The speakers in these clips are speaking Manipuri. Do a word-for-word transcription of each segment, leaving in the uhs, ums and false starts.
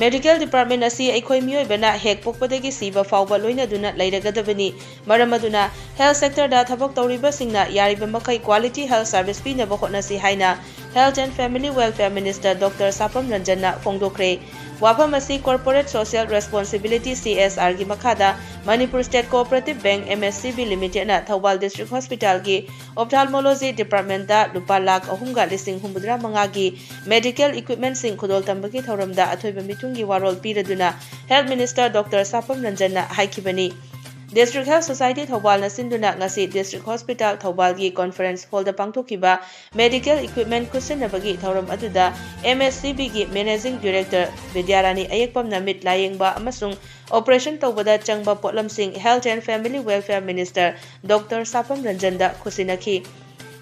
Medical Department ꯑꯁꯤ ꯑꯩꯈꯣꯏ ꯃꯤꯑꯣꯏꯕꯅ ꯍꯦꯛ ꯄꯣꯛꯄꯗꯒꯤ ꯁꯤꯕ ꯐꯥꯎꯕ ꯂꯣꯏꯅꯗꯨꯅ ꯂꯩꯔꯒꯗꯕꯅꯤ꯫ ꯃꯔꯝ ꯑꯗꯨꯅ health sector ꯗ ꯊꯕꯛ ꯇꯧꯔꯤꯕꯁꯤꯡꯅ ꯌꯥꯔꯤꯕ ꯃꯈꯩ quality health service ꯄꯤꯅꯕ ꯍꯣꯠꯅꯁꯤ ꯍꯥꯏꯅ Health and Family Welfare Minister Doctor ꯁꯥꯄꯝ ꯔꯟꯖꯟꯅ ꯐꯣꯡꯗꯣꯛꯈ꯭ꯔꯦ꯫ ꯋꯥꯐꯝ ꯑꯁꯤ Corporate Social Responsibility, C S R ꯒꯤ ꯃꯈꯥꯗ Manipur State Cooperative Bank, M S C B Limited ꯅ ꯊꯧꯕꯥꯜ District Hospital ꯒꯤ Ophthalmology Department ꯇ ꯂꯨꯄꯥ ꯂꯥꯈ ꯑꯍꯨꯝꯒ ꯂꯤꯁꯤꯡ ꯍꯨꯝꯐꯨꯇꯔꯥ ꯃꯉꯥꯒꯤ medical equipment ꯁꯤꯡ ꯈꯨꯗꯣꯜ ꯇꯝꯕꯒꯤ ꯊꯧꯔꯝꯗ ꯑꯊꯣꯏꯕ ꯃꯤꯊꯨꯡꯒꯤ ꯋꯥꯔꯣꯜ ꯄꯤꯔꯗꯨꯅ Health Minister Doctor ꯁꯥꯄꯝ ꯔꯟꯖꯟꯅ ꯍꯥꯏꯈꯤꯕꯅꯤ꯫ District Health Society ꯊꯧꯕꯥꯜꯅ ꯁꯤꯟꯗꯨꯅ ꯉꯁꯤ District Hospital ꯊꯧꯕꯥꯜꯒꯤ conference hall ꯗ ꯄꯥꯡꯊꯣꯛꯈꯤꯕ medical equipment ꯈꯨꯠꯁꯤꯟꯅꯕꯒꯤ ꯊꯧꯔꯝ ꯑꯗꯨꯗ M S C B ꯒꯤ Managing Director ꯕꯤꯗ꯭ꯌꯥꯔꯥꯅꯤ ꯑꯌꯦꯛꯄꯝꯅ ꯃꯤꯠ ꯂꯥꯌꯦꯡꯕ ꯑꯃꯁꯨꯡ operation ꯇꯧꯕꯗ ꯆꯪꯕ ꯄꯣꯠꯂꯝꯁꯤꯡ Health and Family Welfare Minister Doctor ꯁꯥꯄꯝ ꯔꯟꯖꯟꯗ ꯈꯨꯠꯁꯤꯟꯅꯈꯤ꯫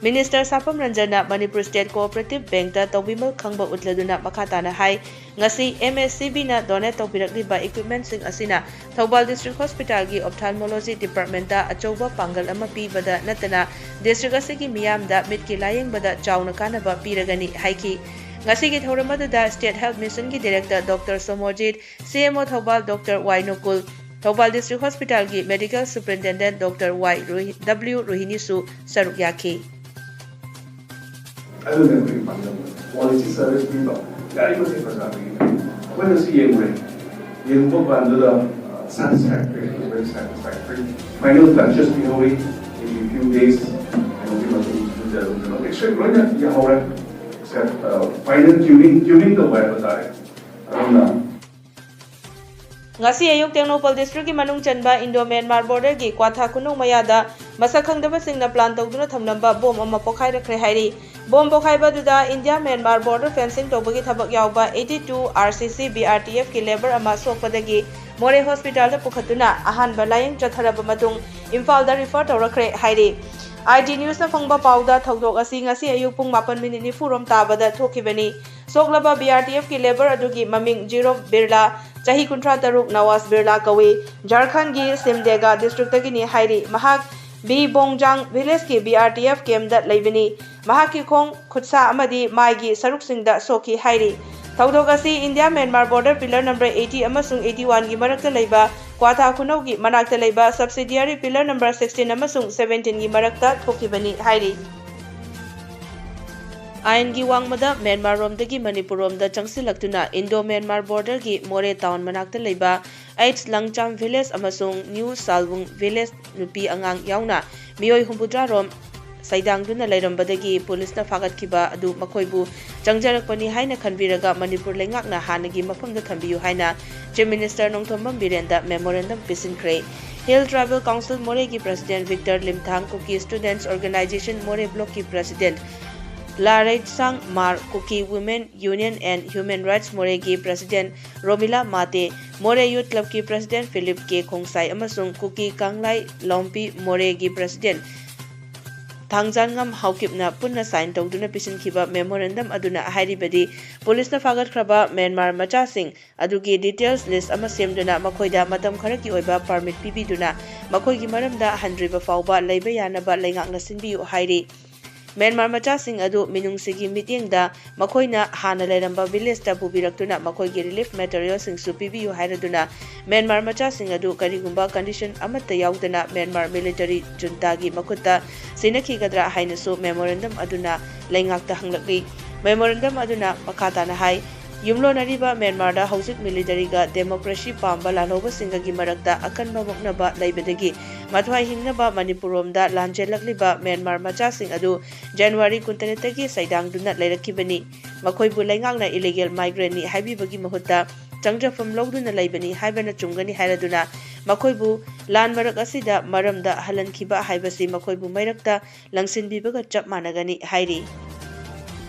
Minister ꯁꯥꯄꯝ ꯔꯟꯖꯟꯅ Manipur State Cooperative Bank ꯇ ꯇꯧꯕꯤꯃꯜ ꯈꯪꯕ ꯎꯠꯂꯗꯨꯅ ꯃꯈꯥ ꯇꯥꯅ ꯍꯥꯏ, ꯉꯁꯤ M S C B ꯅ donate ꯇꯧꯕꯤꯔꯛꯂꯤꯕ equipment ꯁꯤꯡ ꯑꯁꯤꯅ ꯊꯧꯕꯥꯜ District Hospital ꯒꯤ Ophthalmology Department ꯇ ꯑꯆꯧꯕ ꯄꯥꯡꯒꯜ ꯑꯃ ꯄꯤꯕꯗ ꯅꯠꯇꯅ district ꯑꯁꯤꯒꯤ ꯃꯤꯌꯥꯝꯗ ꯃꯤꯠꯀꯤ ꯂꯥꯌꯦꯡꯕꯗ ꯆꯥꯎꯅ ꯀꯥꯟꯅꯕ ꯄꯤꯔꯒꯅꯤ ꯍꯥꯏꯈꯤ꯫ ꯉꯁꯤꯒꯤ ꯊꯧꯔꯝ ꯑꯗꯨꯗ State Health Mission ꯒꯤ Director Doctor ꯁꯣꯃꯣꯖꯤꯠ, C M O Thoubal Doctor ꯋꯥꯏ ꯅꯨꯀꯨꯜ, ꯊꯧꯕꯥꯜ District Hospital ꯒꯤ Medical Superintendent Doctor ꯋꯥꯏ ꯔꯣꯍꯤ-, W ꯔꯣꯍꯤꯅꯤꯁꯨ ꯁꯔꯨꯛ ꯌꯥꯈꯤ꯫ ꯑꯗꯨꯅ ꯑꯩꯈꯣꯏꯒꯤ ꯄꯥꯟꯗꯝ꯫ Quality service ꯄꯤꯕ ꯌꯥꯔꯤꯕꯁꯤ ꯄ꯭ꯔꯖꯥꯗꯒꯤ꯫ ꯑꯩꯈꯣꯏꯅ ꯁꯤ ꯌꯦꯡꯉꯨꯔꯦ꯫ ꯌꯦꯡꯕ ꯀꯥꯟꯗꯨꯗ, uh, satisfactory, very satisfactory꯫ Final touches ꯄꯤꯍꯧꯔꯤ꯫ In a few days, ꯀꯩꯅꯣꯒꯤ ꯃꯇꯨꯡ ꯁꯤꯗ ꯑꯗꯨꯝ ꯀꯩꯅꯣ X-ray ꯂꯣꯏꯅ ꯌꯥꯍꯧꯔꯦ꯫ Except, uh, final tuning, tuning ꯇꯧꯕ ꯍꯥꯏꯕ ꯇꯥꯔꯦ꯫ ꯑꯗꯨꯅ ꯉꯁꯤ ꯑꯌꯨꯛ ꯇꯦꯡꯅꯧꯄꯜ district ꯀꯤ ꯃꯅꯨꯡ ꯆꯟꯕ Indo Myanmar border ꯒꯤ ꯀ꯭ꯋꯥꯊꯥ ꯈꯨꯅꯨꯡ ꯃꯌꯥꯗ ꯃꯁꯛ ꯈꯪꯗꯕꯁꯤꯡꯅ plan ꯇꯧꯗꯨꯅ ꯊꯝꯂꯝꯕ bomb ꯑꯃ ꯄꯣꯈꯥꯏꯔꯛꯈ꯭ꯔꯦ ꯍꯥꯏꯔꯤ꯫ Bomb ꯄꯣꯈꯥꯏꯕ ꯑꯗꯨꯗ India Myanmar border fencing ꯇꯧꯕꯒꯤ ꯊꯕꯛ ꯌꯥꯎꯕ eighty two R C C B R T F ꯀꯤ labour ꯑꯃ ꯁꯣꯛꯄꯗꯒꯤ ꯃꯣꯔꯦ hospital ꯗ ꯄꯨꯈꯠꯇꯨꯅ ꯑꯍꯥꯟꯕ ꯂꯥꯌꯦꯡ ꯆꯠꯊꯔꯕ ꯃꯇꯨꯡ ꯏꯝꯐꯥꯜꯗ refer ꯇꯧꯔꯛꯈ꯭ꯔꯦ ꯍꯥꯏꯔꯤ꯫ I G News ꯅ ꯐꯪꯕ ꯄꯥꯎꯗ ꯊꯧꯗꯣꯛ ꯑꯁꯤ ꯉꯁꯤ ꯑꯌꯨꯛ ꯄꯨꯡ ꯃꯥꯄꯟ minute ꯅꯤꯐꯨ ꯔꯣꯝ ꯇꯥꯕꯗ ꯊꯣꯛꯈꯤꯕꯅꯤ꯫ ꯁꯣꯛꯂꯕ B R T F ꯀꯤ labour ꯑꯗꯨꯒꯤ ꯃꯃꯤꯡ ꯖꯤꯔꯣꯞ ꯕꯤꯔꯂꯥ, ꯆꯍꯤ ꯀꯨꯟꯊ꯭ꯔꯥ ꯇꯔꯨꯛ, ꯅꯋꯥꯖ ꯕꯤꯔꯂꯥ ꯀꯧꯏ꯫ ꯖꯥꯔꯈꯟꯒꯤ ꯁꯤꯝꯗꯦꯒꯥ district ꯇꯒꯤꯅꯤ ꯍꯥꯏꯔꯤ꯫ ꯃꯍꯥꯛ ꯕꯤ ꯕꯣꯡꯖꯥꯡ village ꯀꯤ B R T F camp ꯗ ꯂꯩꯕꯅꯤ꯫ ꯃꯍꯥꯛꯀꯤ ꯈꯣꯡ, ꯈꯨꯠꯁꯥ ꯑꯃꯗꯤ ꯃꯥꯏꯒꯤ ꯁꯔꯨꯛꯁꯤꯡꯗ ꯁꯣꯛꯈꯤ ꯍꯥꯏꯔꯤ꯫ ꯊꯧꯗꯣꯛ ꯑꯁꯤ India Myanmar border pillar number eighty ꯑꯃꯁꯨꯡ eighty one ꯒꯤ ꯃꯔꯛꯇ ꯂꯩꯕ ꯀ꯭ꯋꯥꯊꯥ ꯈꯨꯅꯧꯒꯤ ꯃꯅꯥꯛꯇ ꯂꯩꯕ subsidiary pillar number sixteen ꯑꯃꯁꯨꯡ seventeen ꯒꯤ ꯃꯔꯛꯇ ꯊꯣꯛꯈꯤꯕꯅꯤ ꯍꯥꯏꯔꯤ꯫ ꯑꯥꯏꯟꯒꯤ ꯋꯥꯡꯃꯗ ꯃ꯭ꯌꯥꯟꯃꯥꯔ ꯔꯣꯝꯗꯒꯤ ꯃꯅꯤꯄꯨꯔ ꯔꯣꯝꯗ ꯆꯪꯁꯤꯜꯂꯛꯇꯨꯅ ꯏꯟꯗꯣ ꯃ꯭ꯌꯥꯟꯃꯥꯔ ꯕꯣꯔꯗꯔꯒꯤ ꯃꯣꯔꯦ ꯇꯥꯎꯟ ꯃꯅꯥꯛꯇ ꯂꯩꯕ ꯑꯩꯆ ꯂꯪꯆꯥꯝ ꯚꯤꯂꯦꯖ ꯑꯃꯁꯨꯡ ꯅ꯭ꯌꯨ ꯁꯥꯜꯕꯨꯡ ꯚꯤꯂꯦꯖ ꯅꯨꯄꯤ ꯑꯉꯥꯡ ꯌꯥꯎꯅ ꯃꯤꯑꯣꯏ ꯍꯨꯝꯐꯨꯇꯔꯥ ꯔꯣꯝ ꯁꯩꯗꯥꯡꯗꯨꯅ ꯂꯩꯔꯝꯕꯗꯒꯤ ꯄꯨꯂꯤꯁꯅ ꯐꯥꯒꯠꯈꯤꯕ ꯑꯗꯨ ꯃꯈꯣꯏꯕꯨ ꯆꯪꯖꯔꯛꯄꯅꯤ ꯍꯥꯏꯅ ꯈꯟꯕꯤꯔꯒ ꯃꯅꯤꯄꯨꯔ ꯂꯩꯉꯥꯛꯅ ꯍꯥꯟꯅꯒꯤ ꯃꯐꯝꯗ ꯊꯝꯕꯤꯌꯨ ꯍꯥꯏꯅ Chief Minister Nongthombam ꯕꯤꯔꯦꯟꯗ memorandum ꯄꯤꯁꯤꯟꯈ꯭ꯔꯦ꯫ Hill Tribal Council ꯃꯣꯔꯦꯒꯤ President Victor ꯂꯤꯝꯊꯥꯡ, Kuki Students Organisation ꯃꯣꯔꯦ Block ꯀꯤ President ꯂꯥꯔꯩꯁꯥꯡ R, Kuki Women Union and Human Rights ꯃꯣꯔꯦꯒꯤ President ꯔꯣꯃꯤꯂꯥ ꯃꯥꯇꯦ, ꯃꯣꯔꯦ Youth Club ꯀꯤ President Philip ꯀꯦ ꯈꯣꯡꯁꯥꯏ ꯑꯃꯁꯨꯡ ꯀꯨꯀꯤ ꯀꯪꯂꯥꯏ ꯂꯣꯝꯄꯤ ꯃꯣꯔꯦꯒꯤ President ꯊꯥꯡꯖꯥꯟꯉꯝ ꯍꯥꯎꯀꯤꯞꯅ ꯄꯨꯟꯅ sign ꯇꯧꯗꯨꯅ ꯄꯤꯁꯤꯟꯈꯤꯕ memorandum ꯑꯗꯨꯅ ꯍꯥꯏꯔꯤꯕꯗꯤ, ꯄꯨꯂꯤꯁꯅ ꯐꯥꯒꯠꯈ꯭ꯔꯕ ꯃ꯭ꯌꯥꯟꯃꯥꯔ ꯃꯆꯥꯁꯤꯡ ꯑꯗꯨꯒꯤ details list ꯑꯃ ꯁꯦꯝꯗꯨꯅ ꯃꯈꯣꯏꯗ ꯃꯇꯝ ꯈꯔꯒꯤ ꯑꯣꯏꯕ permit ꯄꯤꯕꯤꯗꯨꯅ ꯃꯈꯣꯏꯒꯤ ꯃꯔꯝꯗ ꯍꯟꯗ꯭ꯔꯤꯕ ꯐꯥꯎꯕ ꯂꯩꯕ ꯌꯥꯅꯕ ꯂꯩꯉꯥꯛꯅ ꯁꯤꯟꯕꯤꯌꯨ ꯍꯥꯏꯔꯤ꯫ ꯃ꯭ꯌꯥꯟꯃꯥꯔ ꯃꯆꯥꯁꯤꯡ ꯑꯗꯨ ꯃꯤꯅꯨꯡꯁꯤꯒꯤ ꯃꯤꯠꯌꯦꯡꯗ ꯃꯈꯣꯏꯅ ꯍꯥꯟꯅ ꯂꯩꯔꯝꯕ village ꯇ ꯄꯨꯕꯤꯔꯛꯇꯨꯅ ꯃꯈꯣꯏꯒꯤ relief material ꯁꯤꯡꯁꯨ ꯄꯤꯕꯤꯌꯨ ꯍꯥꯏꯔꯗꯨꯅ ꯃ꯭ꯌꯥꯟꯃꯥꯔ ꯃꯆꯥꯁꯤꯡ ꯑꯗꯨ ꯀꯔꯤꯒꯨꯝꯕ condition ꯑꯃꯠꯇ ꯌꯥꯎꯗꯅ ꯃ꯭ꯌꯥꯟꯃꯥꯔ military junta ꯒꯤ ꯃꯈꯨꯠꯇ ꯁꯤꯟꯅꯈꯤꯒꯗ꯭ꯔꯥ ꯍꯥꯏꯅꯁꯨ memorandum ꯑꯗꯨꯅ ꯂꯩꯉꯥꯛꯇ ꯍꯪꯂꯛꯂꯤ꯫ Memorandum ꯑꯗꯨꯅ ꯃꯈꯥ ꯇꯥꯅ ꯍꯥꯏ, ꯌꯨꯝꯂꯣꯟꯅꯔꯤꯕ ꯃ꯭ꯌꯥꯟꯃꯥꯔꯗ ꯍꯧꯖꯤꯛ military ꯒ democracy ꯄꯥꯝꯕ ꯂꯥꯜꯍꯧꯕꯁꯤꯡꯒꯒꯤ ꯃꯔꯛꯇ ꯑꯀꯟꯕ ꯃꯨꯛꯅꯕ ꯂꯩꯕꯗꯒꯤ ꯃꯊ꯭ꯋꯥꯏ ꯍꯤꯡꯅꯕ ꯃꯅꯤꯄꯨꯔ ꯔꯣꯝꯗ ꯂꯥꯟꯖꯦꯜꯂꯛꯂꯤꯕ ꯃ꯭ꯌꯥꯟꯃꯥꯔ ꯃꯆꯥꯁꯤꯡ ꯑꯗꯨ ꯖꯅꯋꯥꯔꯤ ꯀꯨꯟꯇꯔꯦꯠꯇꯒꯤ ꯁꯩꯗꯥꯡꯗꯨꯅ ꯂꯩꯔꯛꯈꯤꯕꯅꯤ꯫ ꯃꯈꯣꯏꯕꯨ ꯂꯩꯉꯥꯛꯅ illegal migrant ꯅꯤ ꯍꯥꯏꯕꯤꯕꯒꯤ ꯃꯍꯨꯠꯇ ꯆꯪꯖꯐꯝ ꯂꯧꯗꯨꯅ ꯂꯩꯕꯅꯤ ꯍꯥꯏꯕꯅ ꯆꯨꯝꯒꯅꯤ ꯍꯥꯏꯔꯗꯨꯅ ꯃꯈꯣꯏꯕꯨ ꯂꯥꯟ ꯃꯔꯛ ꯑꯁꯤꯗ ꯃꯔꯝꯗ ꯍꯜꯍꯟꯈꯤꯕ ꯍꯥꯏꯕꯁꯤ ꯃꯈꯣꯏꯕꯨ ꯃꯩꯔꯛꯇ ꯂꯪꯁꯤꯟꯕꯤꯕꯒ ꯆꯞ ꯃꯥꯟꯅꯒꯅꯤ ꯍꯥꯏꯔꯤ꯫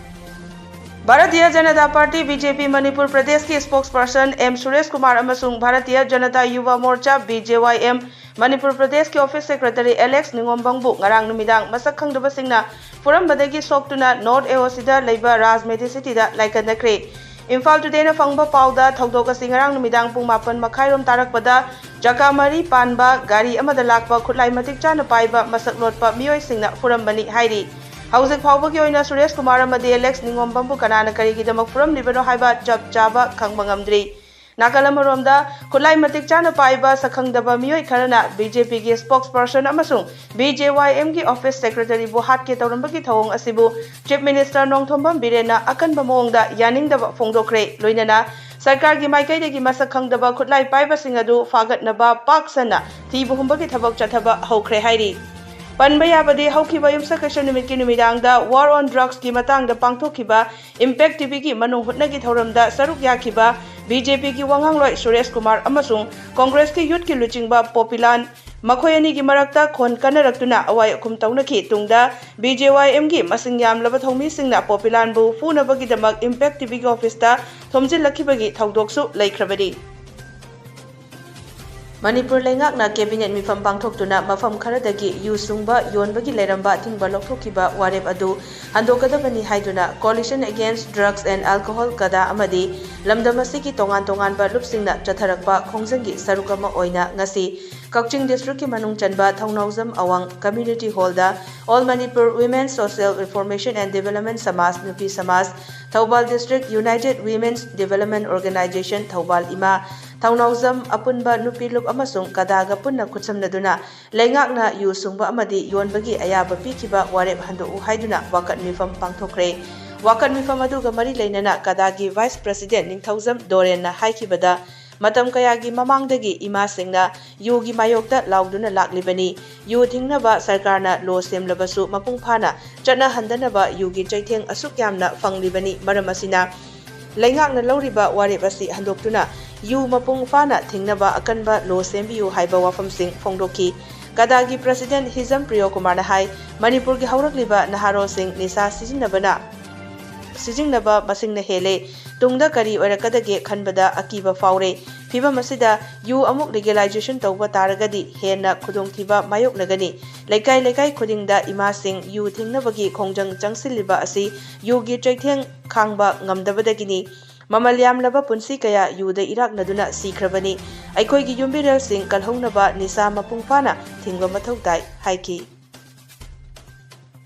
Bharatiya Janata Party, B J P, Manipur ꯄ꯭ꯔꯗꯦꯁꯀꯤ spokesperson M ꯁꯨꯔꯦꯁ ꯀꯨꯃꯥꯔ ꯑꯃꯁꯨꯡ Bharatiya Janata ꯌꯨꯕ ꯃꯣꯔꯆꯥ, B J Y M, Manipur ꯄ꯭ꯔꯗꯦꯁꯀꯤ office secretary ꯑꯦꯂꯦꯛꯁ ꯅꯤꯉꯣꯝꯕꯪꯕꯨ ꯉꯔꯥꯡ ꯅꯨꯃꯤꯗꯥꯡ ꯃꯁꯛ ꯈꯪꯗꯕꯁꯤꯡꯅ ꯐꯨꯔꯝꯕꯗꯒꯤ ꯁꯣꯛꯇꯨꯅ North A O C ꯗ ꯂꯩꯕ ꯔꯥꯖ ꯃꯦꯗꯤꯁꯤꯇꯤꯗ ꯂꯥꯏꯀꯠꯅꯈ꯭ꯔꯦ꯫ ꯏꯝꯐꯥꯜ Today ꯅ ꯐꯪꯕ ꯄꯥꯎꯗ, ꯊꯧꯗꯣꯛ ꯑꯁꯤ ꯉꯔꯥꯡ ꯅꯨꯃꯤꯗꯥꯡ ꯄꯨꯡ ꯃꯥꯄꯟ ꯃꯈꯥꯏꯔꯣꯝ ꯇꯥꯔꯛꯄꯗ ꯆꯀꯥ ꯃꯔꯤ ꯄꯥꯟꯕ ꯒꯥꯔꯤ ꯑꯃꯗ ꯂꯥꯛꯄ ꯈꯨꯠꯂꯥꯏ ꯃꯇꯤꯛ ꯆꯥꯅ ꯄꯥꯏꯕ ꯃꯁꯛ ꯂꯣꯠꯄ ꯃꯤꯑꯣꯏꯁꯤꯡꯅ ꯐꯨꯔꯝꯕꯅꯤ ꯍꯥꯏꯔꯤ꯫ ꯍꯧꯖꯤꯛ ꯐꯥꯎꯕꯒꯤ ꯑꯣꯏꯅ ꯁꯨꯔꯦꯁ ꯀꯨꯃꯥꯔ ꯑꯃꯗꯤ ꯑꯦꯂꯦꯛꯁ ꯅꯤꯉꯣꯝꯕꯝꯕꯨ ꯀꯅꯥꯅ ꯀꯔꯤꯒꯤꯗꯃꯛ ꯐꯨꯔꯝꯂꯤꯕꯅꯣ ꯍꯥꯏꯕ ꯆꯞ ꯆꯥꯕ ꯈꯪꯕ ꯉꯝꯗ꯭ꯔꯤ꯫ ꯅꯥꯀꯜ ꯑꯃꯔꯣꯝꯗ, ꯈꯨꯠꯂꯥꯏ ꯃꯇꯤꯛ ꯆꯥꯅ ꯄꯥꯏꯕ ꯁꯛꯈꯪꯗꯕ ꯃꯤꯑꯣꯏ ꯈꯔꯅ ꯕꯤ ꯖꯦ ꯄꯤꯒꯤ spokesperson ꯑꯃꯁꯨꯡ ꯕꯤ ꯖꯦ ꯋꯥꯏ ꯑꯦꯝꯒꯤ office secretaryꯕꯨ ꯍꯥꯠꯀꯦ ꯇꯧꯔꯝꯕꯒꯤ ꯊꯧꯑꯣꯡ ꯑꯁꯤꯕꯨ Chief Minister ꯅꯣꯡꯊꯣꯝꯕꯝ ꯕꯤꯔꯦꯟꯅ ꯑꯀꯟꯕ ꯃꯑꯣꯡꯗ ꯌꯥꯅꯤꯡꯗꯕ ꯐꯣꯡꯗꯣꯛꯈ꯭ꯔꯦ꯫ ꯂꯣꯏꯅꯅ ꯁꯔꯀꯥꯔꯒꯤ ꯃꯥꯏꯀꯩꯗꯒꯤ ꯃꯁꯛ ꯈꯪꯗꯕ ꯈꯨꯠꯂꯥꯏ ꯄꯥꯏꯕꯁꯤꯡ ꯑꯗꯨ ꯐꯥꯒꯠꯅꯕ ꯄꯥꯛ ꯁꯟꯅ ꯊꯤꯕ ꯍꯨꯝꯕꯒꯤ ꯊꯕꯛ ꯆꯠꯊꯕ ꯍꯧꯈ꯭ꯔꯦ ꯍꯥꯏꯔꯤ꯫ ꯄꯟꯕ ꯌꯥꯕꯗꯤ, ꯍꯧꯈꯤꯕ ꯌꯨꯝꯁꯀꯩꯁ ꯅꯨꯃꯤꯠꯀꯤ ꯅꯨꯃꯤꯗꯥꯡꯗ War on Drugsꯀꯤ ꯃꯇꯥꯡꯗ ꯄꯥꯡꯊꯣꯛꯈꯤꯕ Impact ꯇꯤ ꯚꯤꯒꯤ ꯃꯅꯨꯡ ꯍꯨꯠꯅꯒꯤ ꯊꯧꯔꯝꯗ ꯁꯔꯨꯛ ꯌꯥꯈꯤꯕ ꯕꯤ ꯖꯦ ꯄꯤꯒꯤ ꯋꯥꯉꯥꯡꯂꯣꯏ ꯁꯨꯔꯦꯁ ꯀꯨꯃꯥꯔ ꯑꯃꯁꯨꯡ ꯀꯣꯡꯒ꯭ꯔꯦꯁꯀꯤ youthꯀꯤ ꯂꯨꯆꯤꯡꯕ ꯄꯣꯄꯤꯂꯥꯟ, ꯃꯈꯣꯏ ꯑꯅꯤꯒꯤ ꯃꯔꯛꯇ ꯈꯣꯟ ꯀꯟꯅꯔꯛꯇꯨꯅ ꯑꯋꯥꯏ ꯑꯈꯨꯝ ꯇꯧꯅꯈꯤ꯫ ꯇꯨꯡꯗ ꯕꯤ ꯖꯦ ꯋꯥꯏ ꯑꯦꯝꯒꯤ ꯃꯁꯤꯡ ꯌꯥꯝꯂꯕ ꯊꯧꯃꯤꯁꯤꯡꯅ ꯄꯣꯄꯤꯂꯥꯟꯕꯨ ꯐꯨꯅꯕꯒꯤꯗꯃꯛ Impact ꯇꯤ ꯚꯤꯒꯤ officeꯇ ꯊꯣꯝꯖꯤꯜꯂꯛꯈꯤꯕꯒꯤ ꯊꯧꯗꯣꯛꯁꯨ ꯂꯩꯈ꯭ꯔꯕꯅꯤ꯫ ꯃꯅꯤꯄꯨꯔ ꯂꯩꯉꯥꯛꯅ cabinet ꯃꯤꯐꯝ ꯄꯥꯡꯊꯣꯛꯇꯨꯅ ꯃꯐꯝ ꯈꯔꯗꯒꯤ ꯌꯨ ꯁꯨꯡꯕ ꯌꯣꯟꯕꯒꯤ ꯂꯩꯔꯝꯕ ꯑꯊꯤꯡꯕ ꯂꯧꯊꯣꯛꯈꯤꯕ ꯋꯥꯔꯦꯞ ꯑꯗꯨ ꯍꯟꯗꯣꯛꯀꯗꯕꯅꯤ ꯍꯥꯏꯗꯨꯅ Coalition Against Drugs and Alcohol, ꯀꯗꯥ, ꯑꯃꯗꯤ ꯂꯝꯗꯝ ꯑꯁꯤꯒꯤ ꯇꯣꯉꯥꯟ ꯇꯣꯉꯥꯟꯕ ꯂꯨꯞꯁꯤꯡꯅ ꯆꯠꯊꯔꯛꯄ ꯈꯣꯡꯖꯪꯒꯤ ꯁꯔꯨꯛ ꯑꯃ ꯑꯣꯏꯅ ꯉꯁꯤ ꯀꯛꯆꯤꯡ districtꯀꯤ ꯃꯅꯨꯡ ꯆꯟꯕ ꯊꯧꯅꯥꯎꯖꯝ ꯑꯋꯥꯡ community hallꯗ All Manipur Women Social Reformation and Development ꯁꯃꯥꯖ, ꯅꯨꯄꯤ ꯁꯃꯥꯖ, Thoubal District United Women's Development Organization, Thoubal ꯏꯃꯥ, ꯊꯧꯅꯥꯎꯖꯝ ꯑꯄꯨꯟꯕ ꯅꯨꯄꯤ ꯂꯨꯞ ꯑꯃꯁꯨꯡ ꯀꯗꯥꯒ ꯄꯨꯟꯅ ꯈꯨꯠꯁꯝꯅꯗꯨꯅ ꯂꯩꯉꯥꯛꯅ ꯌꯨ ꯁꯨꯡꯕ ꯑꯃꯗꯤ ꯌꯣꯟꯕꯒꯤ ꯑꯌꯥꯕ ꯄꯤꯈꯤꯕ ꯋꯥꯔꯦꯞ ꯍꯟꯗꯣꯛꯎ ꯍꯥꯏꯗꯨꯅ ꯋꯥꯀꯠ ꯃꯤꯐꯝ ꯄꯥꯡꯊꯣꯛꯈ꯭ꯔꯦ꯫ ꯋꯥꯀꯠ ꯃꯤꯐꯝ ꯑꯗꯨꯒ ꯃꯔꯤ ꯂꯩꯅꯅ ꯀꯗꯥꯒꯤ Vice President ꯅꯤꯡꯊꯧꯖꯝ ꯗꯣꯔꯦꯟꯅ ꯍꯥꯏꯈꯤꯕꯗ, ꯃꯇꯝ ꯀꯌꯥꯒꯤ ꯃꯃꯥꯡꯗꯒꯤ ꯏꯃꯥꯁꯤꯡꯅ ꯌꯨꯒꯤ ꯃꯥꯌꯣꯛꯇ ꯂꯥꯎꯗꯨꯅ ꯂꯥꯛꯂꯤꯕꯅꯤ꯫ ꯌꯨ ꯊꯤꯡꯅꯕ ꯁꯔꯀꯥꯔꯅ law ꯁꯦꯝꯂꯕꯁꯨ ꯃꯄꯨꯡ ꯐꯥꯅ ꯆꯠꯅꯍꯟꯗꯅꯕ ꯌꯨꯒꯤ ꯆꯩꯊꯦꯡ ꯑꯁꯨꯛ ꯌꯥꯝꯅ ꯐꯪꯂꯤꯕꯅꯤ꯫ ꯃꯔꯝ ꯑꯁꯤꯅ ꯂꯩꯉꯥꯛꯅ ꯂꯧꯔꯤꯕ ꯋꯥꯔꯦꯞ ꯑꯁꯤ ꯍꯟꯗꯣꯛꯇꯨꯅ ꯌꯨ ꯃꯄꯨꯡ ꯐꯥꯅ ꯊꯤꯡꯅꯕ ꯑꯀꯟꯕ law ꯁꯦꯝꯕꯤꯌꯨ ꯍꯥꯏꯕ ꯋꯥꯐꯝꯁꯤꯡ ꯐꯣꯡꯗꯣꯛꯈꯤ꯫ ꯀꯗꯥꯒꯤ President ꯍꯤꯖꯝ ꯄ꯭ꯔꯤꯌꯣ ꯀꯨꯃꯥꯔꯅ ꯍꯥꯏ, ꯃꯅꯤꯄꯨꯔꯒꯤ ꯍꯧꯔꯛꯂꯤꯕ ꯅꯍꯥꯔꯣꯜꯁꯤꯡ ꯅꯤꯁꯥ ꯁꯤꯖꯤꯟꯅꯕꯅ, ꯁꯤꯖꯤꯟꯅꯕ ꯃꯁꯤꯡꯅ ꯍꯦꯜꯂꯦ꯫ ꯇꯨꯡꯗ ꯀꯔꯤ ꯑꯣꯏꯔꯛꯀꯗꯒꯦ ꯈꯟꯕꯗ ꯑꯀꯤꯕ ꯐꯥꯎꯔꯦ꯫ ꯐꯤꯕꯝ ꯑꯁꯤꯗ ꯌꯨ ꯑꯃꯨꯛ legalization ꯇꯧꯕ ꯇꯥꯔꯒꯗꯤ ꯍꯦꯟꯅ ꯈꯨꯗꯣꯡꯊꯤꯕ ꯃꯥꯌꯣꯛꯅꯒꯅꯤ꯫ ꯂꯩꯀꯥꯏ ꯂꯩꯀꯥꯏ ꯈꯨꯗꯤꯡꯗ ꯏꯃꯥꯁꯤꯡ ꯌꯨ ꯊꯤꯡꯅꯕꯒꯤ ꯈꯣꯡꯖꯪ ꯆꯪꯁꯤꯜꯂꯤꯕ ꯑꯁꯤ ꯌꯨꯒꯤ ꯆꯩꯊꯦꯡ ꯈꯥꯡꯕ ꯉꯝꯗꯕꯗꯒꯤꯅꯤ꯫ ꯃꯃꯜ ꯌꯥꯝꯂꯕ ꯄꯨꯟꯁꯤ ꯀꯌꯥ ꯌꯨꯗ ꯏꯔꯥꯛꯅꯗꯨꯅ ꯁꯤꯈ꯭ꯔꯕꯅꯤ꯫ ꯑꯩꯈꯣꯏꯒꯤ ꯌꯨꯝꯕꯤꯔꯦꯜꯁꯤꯡ ꯀꯜꯍꯧꯅꯕ ꯅꯤꯁꯥ ꯃꯄꯨꯡ ꯐꯥꯅ ꯊꯤꯡꯕ ꯃꯊꯧ ꯇꯥꯏ ꯍꯥꯏꯈꯤ꯫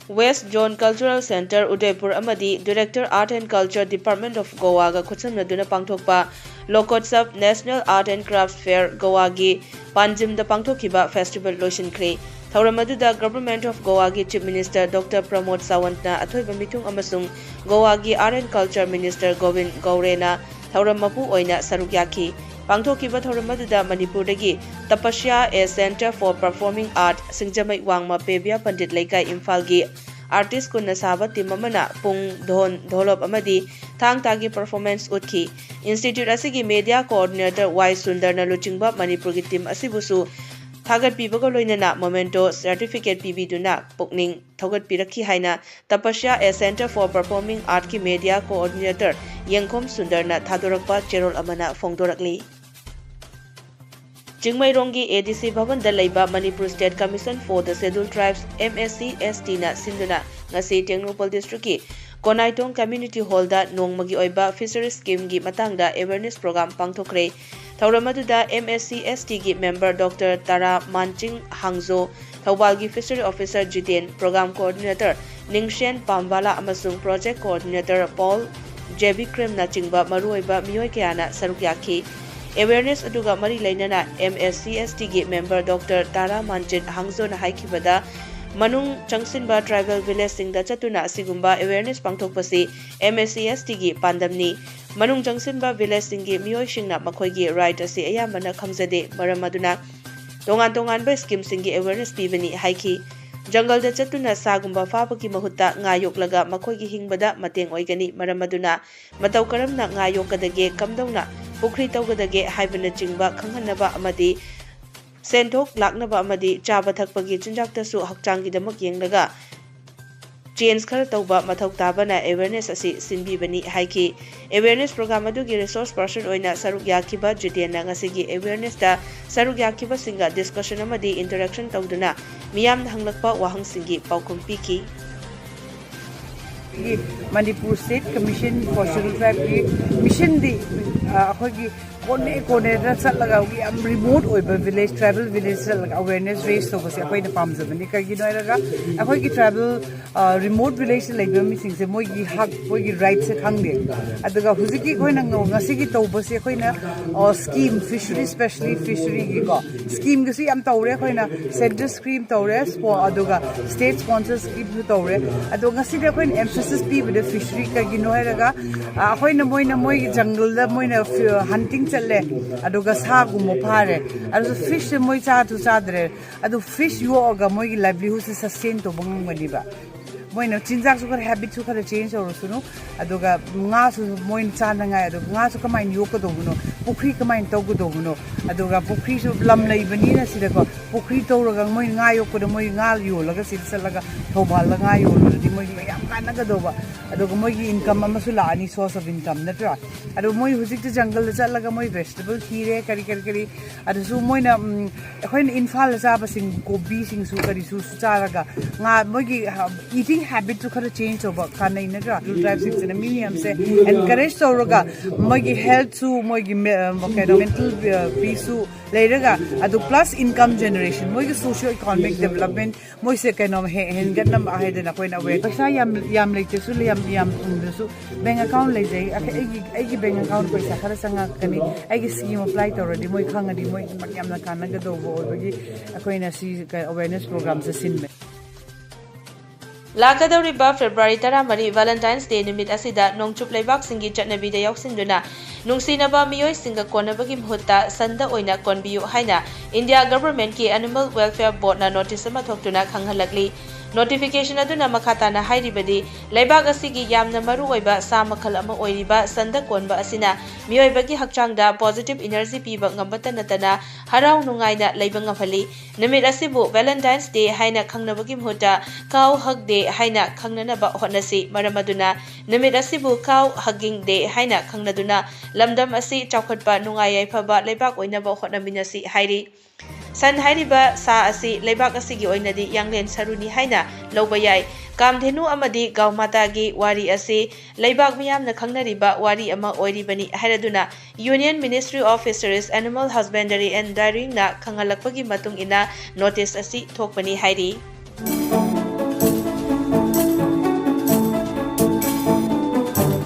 West Zone Cultural Centre, Udaipur ꯑꯃꯗꯤ Director Art and Culture, Department of Goa ꯒ ꯈꯨꯠꯁꯝꯅꯗꯨꯅ ꯄꯥꯡꯊꯣꯛꯄ Lokotsav National Art and Crafts Fair, ꯒꯣꯋꯥꯒꯤ ꯄꯥꯟꯖꯤꯝꯗ ꯄꯥꯡꯊꯣꯛꯈꯤꯕ festival ꯂꯣꯏꯁꯤꯟꯈ꯭ꯔꯦ꯫ ꯊꯧꯔꯝ ꯑꯗꯨꯗ Government of Goa ꯒꯤ Chief Minister Doctor ꯄ꯭ꯔꯃꯣꯗ ꯁꯥꯋꯟꯠꯅ ꯑꯊꯣꯏꯕ ꯃꯤꯊꯨꯡ ꯑꯃꯁꯨꯡ ꯒꯣꯋꯥꯒꯤ Art and Culture Minister Gobin ꯒꯧꯔꯦꯅ ꯊꯧꯔꯝ ꯃꯄꯨ ꯑꯣꯏꯅ ꯁꯔꯨꯛ ꯌꯥꯈꯤ꯫ ꯄꯥꯡꯊꯣꯛꯈꯤꯕ ꯊꯧꯔꯝ ꯑꯗꯨꯗ ꯃꯅꯤꯄꯨꯔꯗꯒꯤ Tapasya, a Centre for Performing Art, ꯁꯤꯡꯖꯃꯩ ꯋꯥꯡꯃ ꯄꯦꯕꯤꯌꯥ ꯄꯟꯗꯤꯠ ꯂꯩꯀꯥꯏ, ꯏꯝꯐꯥꯜꯒꯤ artist ꯀꯨꯟꯅ ꯁꯥꯕ team ꯑꯃꯅ ꯄꯨꯡ, ꯙꯣꯟ, ꯙꯣꯂꯣꯞ ꯑꯃꯗꯤ ꯊꯥꯡ ꯇꯥꯒꯤ performance ꯎꯠꯈꯤ꯫ Institute ꯑꯁꯤꯒꯤ Media Coordinator ꯋꯥꯏ ꯁꯨꯟꯗꯔꯅ ꯂꯨꯆꯤꯡꯕ ꯃꯅꯤꯄꯨꯔꯒꯤ team ꯑꯁꯤꯕꯨꯁꯨ ꯊꯥꯒꯠꯄꯤꯕꯒ ꯂꯣꯏꯅꯅ memento certificate ꯄꯤꯕꯤꯗꯨꯅ ꯄꯨꯛꯅꯤꯡ ꯊꯧꯒꯠꯄꯤꯔꯛꯈꯤ ꯍꯥꯏꯅ Tapasya, a Centre for Performing Art ꯀꯤ Media Coordinator ꯌꯦꯡꯈꯣꯝ ꯁꯨꯟꯗꯔꯅ ꯊꯥꯗꯣꯔꯛꯄ ꯆꯦꯔꯣꯜ ꯑꯃꯅ ꯐꯣꯡꯗꯣꯔꯛꯂꯤ꯫ ꯆꯤꯡꯃꯩꯔꯣꯡꯒꯤ A D C ꯚꯕꯟꯗ ꯂꯩꯕ Manipur State Commission for the Scheduled Tribes, M S C S T ꯅ ꯁꯤꯟꯗꯨꯅ ꯉꯁꯤ ꯇꯦꯡꯅꯧꯄꯜ district ꯀꯤ ꯀꯣꯅꯥꯏꯇꯣꯡ Community Hall ꯗ ꯅꯣꯡꯃꯒꯤ ꯑꯣꯏꯕ Fisheries Scheme ꯒꯤ ꯃꯇꯥꯡꯗ awareness program ꯄꯥꯡꯊꯣꯛꯈ꯭ꯔꯦ꯫ ꯊꯧꯔꯝ ꯑꯗꯨꯗ M S C S T ꯒꯤ member Doctor ꯇꯥꯔꯥ ꯃꯥꯟꯆꯤꯡ ꯍꯥꯡꯖꯣ, ꯊꯧꯕꯥꯜꯒꯤ Fishery Officer Jiten, Program Coordinator ꯅꯤꯡꯁꯦꯟ ꯄꯥꯝꯕꯥꯂꯥ ꯑꯃꯁꯨꯡ Project Coordinator ꯄꯣꯜ ꯖꯦꯕꯤꯀ꯭ꯔꯦꯝꯅꯆꯤꯡꯕ ꯃꯔꯨꯑꯣꯏꯕ ꯃꯤꯑꯣꯏ ꯀꯌꯥꯅ ꯁꯔꯨꯛ ꯌꯥꯈꯤ꯫ Awareness ꯑꯗꯨꯒ ꯃꯔꯤ ꯂꯩꯅꯅ M S C S T ꯒꯤ member Doctor ꯇꯥꯔꯥ ꯃꯥꯟꯆꯤꯟ ꯍꯥꯡꯖꯣꯅ ꯍꯥꯏꯈꯤꯕꯗ, ꯃꯅꯨꯡ ꯆꯪꯁꯤꯟꯕ tribal village ꯁꯤꯡꯗ ꯆꯠꯇꯨꯅ ꯑꯁꯤꯒꯨꯝꯕ awareness ꯄꯥꯡꯊꯣꯛꯄꯁꯤ M S C S T ꯒꯤ ꯄꯥꯟꯗꯝꯅꯤ꯫ ꯃꯅꯨꯡ ꯆꯪꯁꯤꯟꯕ village ꯁꯤꯡꯒꯤ ꯃꯤꯑꯣꯏꯁꯤꯡꯅ ꯃꯈꯣꯏꯒꯤ right ꯑꯁꯤ ꯑꯌꯥꯝꯕꯅ ꯈꯪꯖꯗꯦ, ꯃꯔꯝ ꯑꯗꯨꯅ ꯇꯣꯉꯥꯟ ꯇꯣꯉꯥꯟꯕ scheme ꯁꯤꯡꯒꯤ awareness ꯄꯤꯕꯅꯤ ꯍꯥꯏꯈꯤ꯫ ꯖꯪꯒꯜꯗ ꯆꯠꯇꯨꯅ ꯁꯥꯒꯨꯝꯕ ꯐꯥꯕꯒꯤ ꯃꯍꯨꯠꯇ ꯉꯥ ꯌꯣꯛꯂꯒ ꯃꯈꯣꯏꯒꯤ ꯍꯤꯡꯕꯗ ꯃꯇꯦꯡ ꯑꯣꯏꯒꯅꯤ, ꯃꯔꯝ ꯑꯗꯨꯅ ꯃꯇꯧ ꯀꯔꯝꯅ ꯉꯥ ꯌꯣꯛꯀꯗꯒꯦ, ꯀꯝꯗꯧꯅ ꯄꯨꯈ꯭ꯔꯤ ꯇꯧꯒꯗꯒꯦ ꯍꯥꯏꯕꯅꯆꯤꯡꯕ ꯈꯪꯍꯟꯅꯕ ꯑꯃꯗꯤ ꯁꯦꯟꯊꯣꯛ ꯂꯥꯛꯅꯕ ꯑꯃꯗꯤ ꯆꯥꯕ ꯊꯛꯄꯒꯤ ꯆꯤꯟꯖꯥꯛꯇꯁꯨ ꯍꯛꯆꯥꯡꯒꯤꯗꯃꯛ ꯌꯦꯡꯂꯒ change ꯈꯔ ꯇꯧꯕ ꯃꯊꯧ ꯇꯥꯕꯅ awareness ꯑꯁꯤ ꯁꯤꯟꯕꯤꯕꯅꯤ ꯍꯥꯏꯈꯤ꯫ Awareness program ꯑꯗꯨꯒꯤ resource person ꯑꯣꯏꯅ ꯁꯔꯨꯛ ꯌꯥꯈꯤꯕ ꯖꯤꯇꯦꯟꯅ ꯉꯁꯤꯒꯤ awareness ꯇ ꯁꯔꯨꯛ ꯌꯥꯈꯤꯕꯁꯤꯡꯒ discussion ꯑꯃꯗꯤ interaction ꯇꯧꯗꯨꯅ ꯃꯤꯌꯥꯝꯅ ꯍꯪꯂꯛꯄ ꯋꯥꯍꯪꯁꯤꯡꯒꯤ ꯄꯥꯎꯈꯨꯝ ꯄꯤꯈꯤ꯫ ꯑꯩꯈꯣꯏꯒꯤ Manipur State Commission for Scheduled Tribe ꯀꯤ mission ꯗꯤ, ꯑ, ꯑꯩꯈꯣꯏꯒꯤ ꯀꯣꯅꯦ ꯀꯣꯅꯦꯗ ꯆꯠꯂꯒ, ꯌꯥꯝ ꯔꯤꯃꯣꯠ ꯑꯣꯏꯕ ꯚꯤꯂꯦꯖ, ꯇ꯭ꯔꯥꯏꯕꯦꯜ ꯚꯤꯂꯦꯖ ꯆꯠꯂꯒ ꯑꯋꯦꯔꯅꯦꯁ ꯔꯦꯁ ꯇꯧꯕꯁꯦ ꯑꯩꯈꯣꯏꯅ ꯄꯥꯝꯖꯕꯅꯤ꯫ ꯀꯩꯒꯤꯅꯣ ꯍꯥꯏꯔꯒ ꯑꯩꯈꯣꯏꯒꯤ ꯇ꯭ꯔꯥꯏꯕꯦꯜ, ꯔꯤꯃꯣꯠ ꯚꯤꯂꯦꯖꯇ ꯂꯩꯕ ꯃꯤꯁꯤꯡꯁꯦ ꯃꯣꯏꯒꯤ ꯍꯛ, ꯃꯣꯏꯒꯤ ꯔꯥꯏꯠꯁꯦ ꯈꯪꯗꯦ꯫ ꯑꯗꯨꯒ ꯍꯧꯖꯤꯛꯀꯤ ꯑꯩꯈꯣꯏꯅ ꯉ-, ꯉꯁꯤꯒꯤ ꯇꯧꯕꯁꯦ ꯑꯩꯈꯣꯏꯅ ꯁ꯭ꯀꯤꯝ, ꯐꯤꯁꯔꯤ, ꯁ꯭ꯄꯦꯁꯦꯜꯂꯤ ꯐꯤꯁꯔꯤꯒꯤꯀꯣ ꯁ꯭ꯀꯤꯝꯒꯤꯁꯨ ꯌꯥꯝ ꯇꯧꯔꯦ꯫ ꯑꯩꯈꯣꯏꯅ ꯁꯦꯟꯇ꯭ꯔꯦꯜ ꯁ꯭ꯀꯤꯝ ꯇꯧꯔꯦ, ꯁ꯭ꯄꯣ-, ꯑꯗꯨꯒ ꯁ꯭ꯇꯦꯠ ꯁ꯭ꯄꯣꯟꯁꯔ ꯁ꯭ꯀꯤꯝꯁꯨ ꯇꯧꯔꯦ꯫ ꯑꯗꯣ ꯉꯁꯤꯗꯤ ꯑꯩꯈꯣꯏꯅ ꯑꯦꯝꯐꯦꯁꯤꯁ ꯄꯤꯕꯗ ꯐꯤꯁꯔꯤ꯫ ꯀꯩꯒꯤꯅꯣ ꯍꯥꯏꯔꯒ ꯑ, ꯑꯩꯈꯣꯏꯅ, ꯃꯣꯏꯅ ꯃꯣꯏꯒꯤ ꯖꯪꯒꯜꯗ ꯃꯣꯏꯅ ꯍꯟꯇꯤꯡ ꯆꯠꯂꯦ, ꯑꯗꯨꯒ ꯁꯥꯒꯨꯝꯕ ꯐꯥꯔꯦ, ꯑꯗꯨꯁꯨ ꯐꯤꯁꯁꯦ ꯃꯣꯏ ꯆꯥꯁꯨ ꯆꯥꯗ꯭ꯔꯦ꯫ ꯑꯗꯨ ꯐꯤꯁ ꯌꯣꯛꯑꯒ ꯃꯣꯏꯒꯤ ꯂꯥꯏꯚꯂꯤꯍꯨꯗꯁꯦ ꯁꯁꯇꯦꯟ ꯇꯧꯕ ꯉꯝꯒꯅꯤꯕ꯫ ꯃꯣꯏꯅ ꯆꯤꯟꯖꯥꯛꯁꯨ ꯈꯔ, ꯍꯦꯕꯤꯠꯁꯨ ꯈꯔ ꯆꯦꯟꯖ ꯇꯧꯔꯁꯅꯨ꯫ ꯑꯗꯨꯒ ꯉꯥꯁꯨ ꯃꯣꯏꯅ ꯆꯥꯅꯉꯥꯏ, ꯑꯗꯨꯒ ꯉꯥꯁꯨ ꯀꯃꯥꯏꯅ ꯌꯣꯛꯀꯗꯧꯕꯅꯣ, ꯄꯨꯈ꯭ꯔꯤ ꯀꯃꯥꯏꯅ ꯇꯧꯒꯗꯧꯕꯅꯣ, ꯑꯗꯨꯒ ꯄꯨꯈ꯭ꯔꯤꯁꯨ ꯂꯝ ꯂꯩꯕꯅꯤꯅ ꯁꯤꯗꯀꯣ ꯄꯨꯈ꯭ꯔꯤ ꯇꯧꯔꯒ ꯃꯣꯏ ꯉꯥ ꯌꯣꯛꯄꯗ, ꯃꯣꯏ ꯉꯥ ꯌꯣꯜꯂꯒ ꯁꯤꯗ ꯆꯠꯂꯒ ꯊꯧꯕꯥꯜꯗ ꯉꯥ ꯌꯣꯜꯂꯨꯔꯗꯤ ꯃꯣꯏꯒꯤ ꯌꯥꯝ ꯀꯥꯟꯅꯒꯗꯧꯕ꯫ ꯑꯗꯨꯒ ꯃꯣꯏꯒꯤ ꯏꯟꯀꯝ ꯑꯃꯁꯨ ꯂꯥꯛꯑꯅꯤ, ꯁꯣꯔꯁ ꯑꯣꯐ ꯏꯟꯀꯝ, ꯅꯠꯇ꯭ꯔꯥ? ꯑꯗꯣ ꯃꯣꯏ ꯍꯧꯖꯤꯛꯇꯤ ꯖꯪꯒꯜꯗ ꯆꯠꯂꯒ ꯃꯣꯏ ꯚꯦꯖꯤꯇꯦꯕꯜ ꯊꯤꯔꯦ, ꯀꯔꯤ ꯀꯔꯤ ꯀꯔꯤ꯫ ꯑꯗꯨꯁꯨ ꯃꯣꯏꯅ, ꯎꯝ, ꯑꯩꯈꯣꯏꯅ ꯏꯝꯐꯥꯜꯗ ꯆꯥꯕꯁꯤꯡ, ꯀꯣꯕꯤꯁꯤꯡꯁꯨ ꯀꯔꯤꯁꯨ ꯆꯥꯔꯒ ꯉꯥ, ꯃꯣꯏꯒꯤ ꯏꯇꯤꯡ ꯍꯦꯕꯤꯠꯁꯨ ꯈꯔ ꯆꯦꯟꯖ ꯇꯧꯕ ꯀꯥꯟꯅꯩ, ꯅꯠꯇ꯭ꯔꯥ? ꯇ꯭ꯔꯥꯏꯕꯁꯤꯡꯁꯤꯅ ꯃꯤ ꯃꯌꯥꯝꯁꯦ ꯑꯦꯟꯀꯔꯦꯖ ꯇꯧꯔꯒ ꯃꯣꯏꯒꯤ ꯍꯦꯜꯠꯁꯨ, ꯃꯣꯏꯒꯤ ꯃꯦ-, ꯀꯩꯅꯣ, ꯃꯦꯟꯇꯦꯜ ꯄꯤꯁꯁꯨ ꯂꯩꯔꯒ, ꯑꯗꯨ ꯄ꯭ꯂꯁ ꯏꯟꯀꯝ ꯖꯦꯅꯦꯔꯦꯁꯟ, ꯃꯣꯏꯒꯤ ꯁꯣꯁꯤꯌꯣ ꯏꯀꯣꯅꯣꯃꯤꯛ ꯗꯦꯕꯂꯞꯃꯦꯟ, ꯃꯣꯏꯁꯦ ꯀꯩꯅꯣ ꯍꯦ-, ꯍꯦꯟꯒꯠꯅꯕ ꯍꯥꯏꯗꯅ ꯑꯩꯈꯣꯏꯅ ꯑꯋꯦ-, ꯄꯩꯁꯥ ꯌꯥꯝ, ꯌꯥꯝ ꯂꯩꯇ꯭ꯔꯁꯨ, ꯌꯥꯝ, ꯌꯥꯝ ꯐꯪꯗ꯭ꯔꯁꯨ, ꯕꯦꯡ ꯑꯦꯀꯥꯎꯟ ꯂꯩꯖꯩ, ꯑꯩ-, ꯑꯩꯒꯤ, ꯑꯩꯒꯤ ꯕꯦꯡ ꯑꯦꯀꯥꯎꯟ ꯄꯩꯁꯥ ꯈꯔ ꯆꯪꯉꯛꯀꯅꯤ, ꯑꯩꯒꯤ ꯁ꯭ꯀꯤꯝ ꯑꯦꯄ꯭ꯂꯥꯏ ꯇꯧꯔꯗꯤ ꯃꯣꯏ ꯈꯪꯉꯗꯤ ꯃꯣꯏ ꯌꯥꯝꯅ ꯀꯥꯟꯅꯒꯗꯧꯕ ꯑꯣꯏꯕꯒꯤ ꯑꯩꯈꯣꯏꯅ ꯁꯤ ꯑꯋꯦꯔꯅꯦꯁ ꯄ꯭ꯔꯣꯒ꯭ꯔꯥꯝꯁꯦ ꯁꯤꯟꯕꯅꯤ꯫ ꯂꯥꯛꯀꯗꯧꯔꯤꯕ ꯐꯦꯕ꯭ꯔꯨꯋꯥꯔꯤ ꯇꯔꯥꯃꯔꯤ, ꯚꯦꯂꯦꯟꯇꯥꯏꯟꯁ ꯗꯦ ꯅꯨꯃꯤꯠ ꯑꯁꯤꯗ ꯅꯣꯡꯆꯨꯞ ꯂꯩꯕꯥꯛꯁꯤꯡꯒꯤ ꯆꯠꯅꯕꯤꯗ ꯌꯥꯎꯁꯤꯟꯗꯨꯅ ꯅꯨꯡꯁꯤꯅꯕ ꯃꯤꯑꯣꯏꯁꯤꯡꯒ ꯀꯣꯟꯅꯕꯒꯤ ꯃꯍꯨꯠꯇ ꯁꯟꯗ ꯑꯣꯏꯅ ꯀꯣꯟꯕꯤꯌꯨ ꯍꯥꯏꯅ ꯏꯟꯗꯤꯌꯥ ꯒꯚꯔꯟꯃꯦꯟꯠꯀꯤ ꯑꯦꯅꯤꯃꯦꯜ ꯋꯦꯜꯐꯤꯌꯔ ꯕꯣꯔꯗꯅ ꯅꯣꯇꯤꯁ ꯑꯃ ꯊꯣꯛꯇꯨꯅ ꯈꯪꯍꯜꯂꯛꯂꯤ꯫ ꯅꯣꯇꯤꯐꯤꯀꯦꯁꯟ ꯑꯗꯨꯅ ꯃꯈꯥ ꯇꯥꯅ ꯍꯥꯏꯔꯤꯕꯗꯤ, ꯂꯩꯕꯥꯛ ꯑꯁꯤꯒꯤ ꯌꯥꯝꯅ ꯃꯔꯨꯑꯣꯏꯕ ꯁꯥ ꯃꯈꯜ ꯑꯃ ꯑꯣꯏꯔꯤꯕ ꯁꯟꯗ ꯀꯣꯟꯕ ꯑꯁꯤꯅ ꯃꯤꯑꯣꯏꯕꯒꯤ ꯍꯛꯆꯥꯡꯗ ꯄꯣꯖꯤꯇꯤꯚ ꯏꯅꯔꯖꯤ ꯄꯤꯕ ꯉꯝꯕꯇ ꯅꯠꯇꯅ ꯍꯔꯥꯎ ꯅꯨꯡꯉꯥꯏꯅ ꯂꯩꯕ ꯉꯝꯍꯜꯂꯤ꯫ ꯅꯨꯃꯤꯠ ꯑꯁꯤꯕꯨ ꯚꯦꯂꯦꯟꯇꯥꯏꯟꯁ ꯗꯦ ꯍꯥꯏꯅ ꯈꯪꯅꯕꯒꯤ ꯃꯍꯨꯠꯇ ꯀꯥꯎ ꯍꯒ ꯗꯦ ꯍꯥꯏꯅ ꯈꯪꯅꯅꯕ ꯍꯣꯠꯅꯁꯤ꯫ ꯃꯔꯝ ꯑꯗꯨꯅ ꯅꯨꯃꯤꯠ ꯑꯁꯤꯕꯨ ꯀꯥꯎ ꯍꯒꯤꯡ ꯗꯦ ꯍꯥꯏꯅ ꯈꯪꯅꯗꯨꯅ ꯂꯝꯗꯝ ꯑꯁꯤ ꯆꯥꯎꯈꯠꯄ, ꯅꯨꯡꯉꯥꯏ ꯌꯥꯏꯐꯕ ꯂꯩꯕꯥꯛ ꯑꯣꯏꯅꯕ ꯍꯣꯠꯅꯃꯤꯟꯅꯁꯤ ꯍꯥꯏꯔꯤ꯫ ꯁꯟ ꯍꯥꯏꯔꯤꯕ ꯁꯥ ꯑꯁꯤ ꯂꯩꯕꯥꯛ ꯑꯁꯤꯒꯤ ꯑꯣꯏꯅꯗꯤ ꯌꯥꯡꯂꯦꯟ ꯁꯔꯨꯅꯤ ꯍꯥꯏꯅ ꯂꯧꯕ ꯌꯥꯏ꯫ ꯀꯥꯝꯙꯦꯅꯨ ꯑꯃꯗꯤ ꯒꯥꯎ ꯃꯥꯇꯥꯒꯤ ꯋꯥꯔꯤ ꯑꯁꯤ ꯂꯩꯕꯥꯛ ꯃꯤꯌꯥꯝꯅ ꯈꯪꯅꯔꯤꯕ ꯋꯥꯔꯤ ꯑꯃ ꯑꯣꯏꯔꯤꯕꯅꯤ ꯍꯥꯏꯔꯗꯨꯅ Union Ministry of Fisheries, Animal Husbandry and Dairyingꯅ ꯈꯪꯍꯜꯂꯛꯄꯒꯤ ꯃꯇꯨꯡ ꯏꯟꯅ notice ꯑꯁꯤ ꯊꯣꯛꯄꯅꯤ ꯍꯥꯏꯔꯤ꯫